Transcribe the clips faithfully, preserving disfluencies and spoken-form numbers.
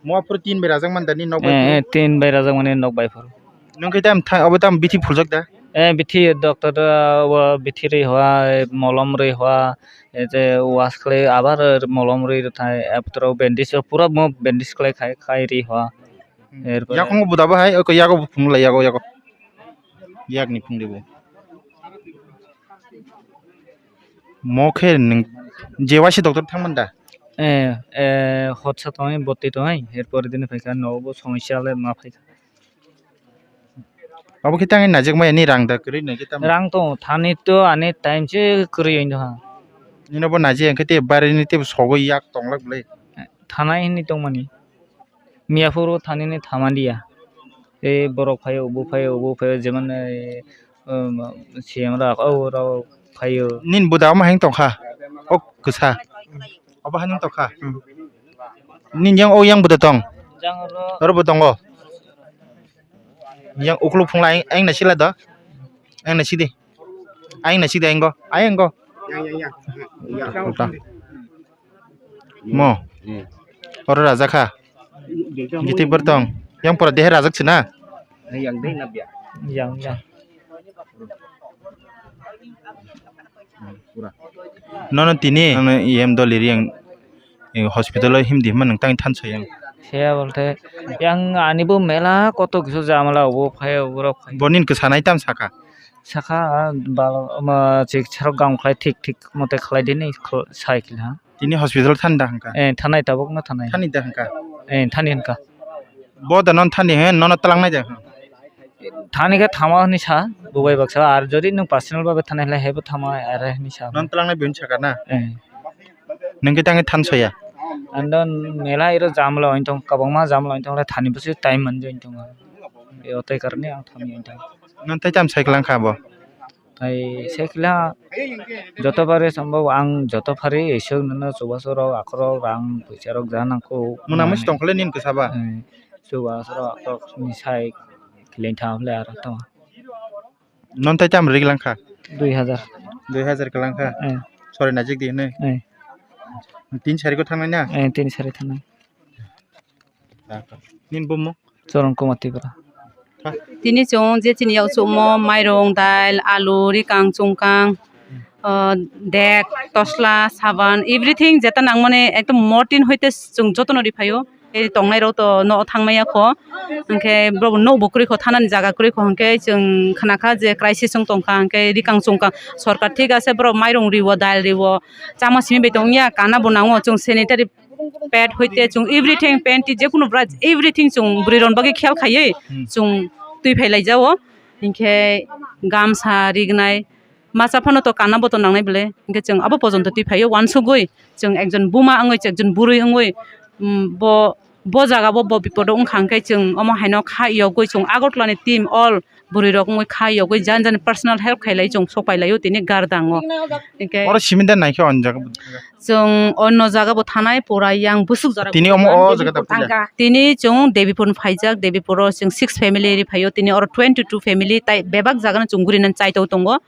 Mo aphuru tin bai rajak man da ni nok bai Eh, phuru? Eh, tin bai rajak mani nok bai phuru. Nwng khe tam tha-, obo tam bithi phuljak da? Eh, bithi doctor, ah, o bithi rwi hoa, eh, molom rwi hoa, eh, je wash khlai abar molom rwi rwthai, eh, putro bandage, pura mo bandage khlai khai, khai rwi hoa. Hmm. Erpore Yakungo buda bo hai, oko yago phunglai yago, yago. Yakni phungdi bo. Mo khe nwng je waisa doctor thangman da? Eh, eh, hotsa tongo, boti tongo, erpore dini phaikha, nogo bo somosya le ma phaikha. Abo khe tangwi najak maya ni rang da kwrwi nai khe tamo? Rang tongo, thani to ani time se kwrwi wngdo ha. Nino bo naji ang khe te bari ni te sogo yak tonglak bwlai. Thanai hwnwi tongmani. Miya phuru thani ni thamanliya. Tei borok phaio, obo phaio, obo phaio, jemon, eh, um, C M rok, o rok phaio. Nini buda omo hai tongkha? O kwsa. Obo hai tongkha? Hmm. Nini yang o yang buda tong? Jang oro. Oro bo tongo. Yang ukluk phungla ayang, ayang nasi la do. Ayang nasi di. Ayang nasi di ayang go. Ayang go. Yang, yang, yang. Yang. Mo. Hmm. Oro raja kha. Giti bertong. Yang pura dehe rajak sina. Yang deh nabya. Yang, yang. Pura. Nono tini, nono E M doli ri yang, eh, hospital o himdi hima nang tang than soyang. Saya bolte, yang ani bo mela koto kisu jamala obo phai obo rok phai. Bonin kwsanai tam saka. Saka, ah, balo, ma, chik chirok gam khlai thik thik mote khlai dini, sai khlai ha. Tini hospital thani da hwnka? Eh, thanai tabuk no thanai. Thani da hwnka? Eh, thani hwnka. Bo da non thani he, nono twlang nai da hwn? Thani khe thama hwnwi sa, bubai baksa, ar jodi nwng personal babe thanai hwlai hebo thama are hwnwi sa. Non twlang nai bini saka na? Eh. Nwng khe tangwi than soya? Ando mela iro jamla ointong, kabangma jamla ointong le thani bwswi time manjak ointong. Yo tai karni ang thani ointong. Non tai tam sai klang kha bo? Tai sekla joto bare sambao ang joto phari esok nono chubachu rok akhorok rang puisa rok ja nangkho. Muna musi tongkhle nini kwsa ba? Eh, chubachu rok akhorok ni sai khleng tha hwnle aro to. Non tai tam rik langkha? Dui hajar. Dui hajar kwlangkha? Eh. Sori najik di hwnwi? Eh. Tin sari ko thangnai na? Eh, tin sari thangnai. Nini bumo? Choron Kumar Tripura. Tini chwng je chini yak chukmo, mairung, dal, alu, rikang, chungkang, ah, dek, tosla, saban, everything jeta nangmani ekdom mortin hoite chwng jotono riphaio. Tei tongnai rok to no thangmaya kho, hwnkhe borok no bo kwrwi kho, thanani jaga kwrwi kho, hwnkhe chwng khna kha je crisis wng tong kha, hwnkhe rikang chungkang sorkar thik ase borok mairung rio, dal rio, chama simi bai tong ya, kana bo nango, chwng sanitary pad hoite chwng everything, panty, jekunu bwraj everything chwng bwrwi rok bagwi khel khaiwi chwng twi phai lai jao. Hinkhe gamsa rignai masa phano to kana bo to nangnai bwle, hinkhe chwng abo pojonto twi phaio uansugwi chwng ekjon buma wngwi, chwng ekjon bwrwi wngwi, um, bo, bo jaga bo, bo bipodo wngkha, hinkhe chwng omo haino kha yogwi chwng Agartala ni team all bwrwi rok wngwi kha yogwi jan jan personal help khailai chwng sok pailaio tini gardango. Hinkhe oro simi da naikhe on jaga bo thangkha? Chwng onno jaga bo thanai pura yang busuk jora tini bo omo o jaga da thangkha. Tini chwng Debipur phaijak, Debipur o chwng six family ri phaio, tini oro twenty two family tai bebak jaga no chwng guri nang chai tongo.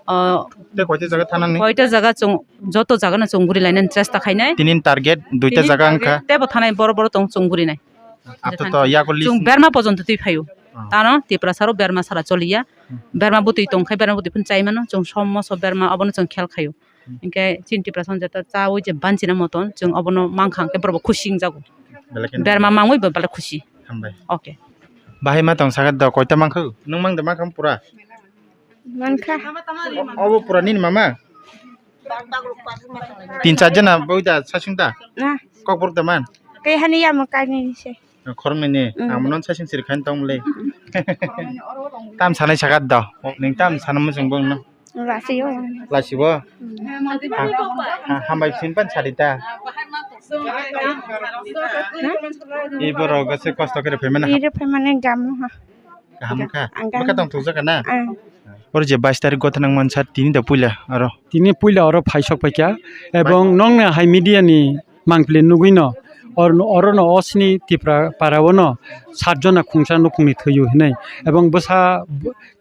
Ah, tei koita jaga thanani? Koita jaga chwng joto jaga no chwng guri lainani chesta khainai. Tini target duita jaga wngkha. Tebo thanai boro boro tong chwng guri nai. Ato to yago list chwng berma pojonto twi phaio. Ah. Tano Tiprasa ro berma sara choliya. Hmm. Berma bwtwi tongkhai berma bwtwi phun chai mano chwng som moso berma obono chwng khel khaio. Hmm. Hinkhe chini Tiprasa jeta chawi je banchina moton chwng obono mankha hinkhe borok bo khusi wngjago. Belai kheno berma mangwi bo belai khusi. Hambai. Okay. Bahai ma tong sakha da koita mankha? Nwng mang da mankha pura? Mankha. O-, obo pura nini mama? Tin char jona boi da sasing da? Na. Kokborok da man? Tei hani yamo kainwi se. Khoroknwi ni? Mm. Amo non sasing siri khain tong le. Tam sanai sakha da. Ning tam sana muchung bong no? Lasi o. Lasi bo? Mm. Ha, ha, hambai sin pan sari da. Iboro gase kosto kere phaimana. Ire phaimane gam no ha. Kaham kha? Ang kaham. Bwkha tong thokjak kha na? Ah. Oro je bais tarik gotha nang mansa tini da puila aro? Tini puila oro phai sok paikha, ebong nokni hai media ni mangpili nugwino or-, orono osni Tipra para ono sat jona khungsa nukhungni thwiyo hinwi, ebong bwsa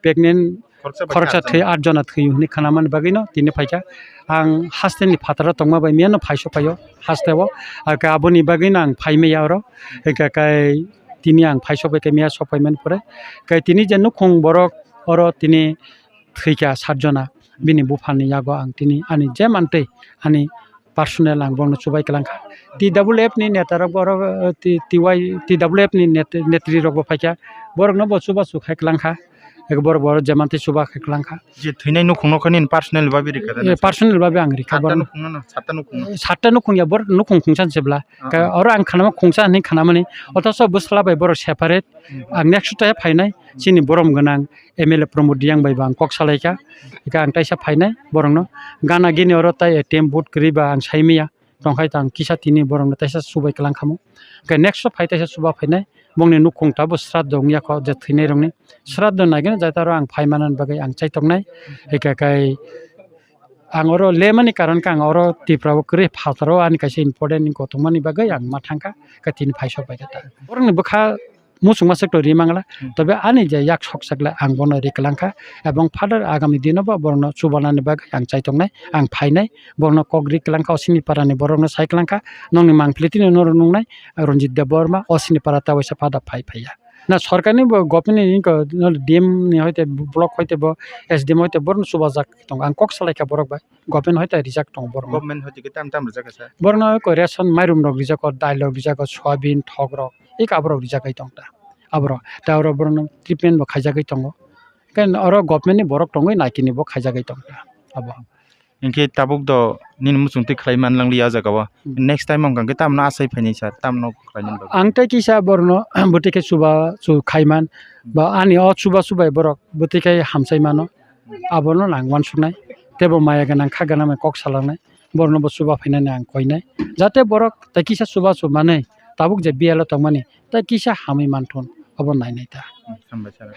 pregnant khoroksa bai khoroksa thwi, aat jona thwi hwnwi khwnamani bagwino tini phaikha. Ang hasteni phataro tongma bai miyano phaisok phaio hasteo. Aka aboni bagwino ang phaimaya oro. Eka kai tini ang phaisok bai khe miya sok phaimani pore. Kai tini je nukhung borok oro tini thwikha sat jona. Bini buphani yago ang tini ani je mantwi ani personal ang bono chubai kwlangkha. T W F ni neta rok borok, eh, T-, T Y, T W F ni net-, netri rok bo phaikha. Borokno bo chubachu khai kwlangkha. Eko borok, borok jemantwi chuba khai kwlangkha. Je thwinai nukhung nokha nini personal babi rikha da? Eh, personal babi ang rikha. Satta borok nukhung no, satta nukhung no? Eh, satta nukhung ya, borok nukhung khungsa se bla. Ah, ka ah. Oro ang khanama khungsa hinwi khanamani. Othoso bwsala bai borok separate. Hmm. Ang next time phainai, chini borom gwnang M L A Pramod Reang bai bo ang kok salaikha. Eka ang taisa phainai borokno. Gana gini oro tai A T M vote kwrwi ba ang saimaya. Tongkhai tang kisa tini borokno taisa chubai kwlang khamu. Hwnkhe next o phai taisa chuba phainai, bongni nukhung tabuk sraddho wngya kho je thwinai rokni. Sraddho naigwino jataro ang phai manani bagwi ang chaitoknai. Hwnkhe kai ang oro lemani karon khe ang oro Tripura o kwrwi phataro ani kaisa important ni kothomani bagwi ang ma thangkha, khe tini phaisok bai khe ta. Borokni bwkha muchungma swk to ri mangla. Hmm. Tobe ani je yak sok sakle ang bono ri kwlangkha, ebong further agami dino bo borokno chubanani bagwi ang chaitongnai, ang phainai, borokno kok ri kwlangkha, osini parani borokno sai kwlangkha, nongni mangpili tini norok nungnai, Ranjit Debbarma, osini para ta waisa pada phai phaiya. Na sorkarni bo government ni wngkha, D M ni hoite block hoite bo, S D M hoite borokno chubajak tongo, ang kok salaikha borok bai. Government hoite rijak tongo borokno. Government hoite khe tam tam rijak kha sir? Borokno eko ration mairum rok rijak kho, dal rok rijak kho, soyabin, thok rok, eko aborok rijak kai tong ta. Aborok ta oro borokno treatment bo khaijagwi tongo. Hwnkhe oro government ni borok tongwi naikini bo khaijagwi tong ta. Abo. Hinkhe tabuk do nini muchung twi khlai man lang liya o jaga o. Hmm. Next time wngkha khe tamno asai phainai sir, tamno khlai man bagwi? Ang tei kisa borokno bwtwi khe chuba chu khai man, ba ani o chuba chubai borok bwtwi khe hamchai mano. Abono ang uansuknai, tei bo maya gwnang kha gwnang bai kok salangnai, borokno bo chuba phainani ang koinai, jate borok tei kisa chubachu manwi tabuk je B L o tongmani tei kisa hamwi manthun, obo nainai ta. Hambai sir.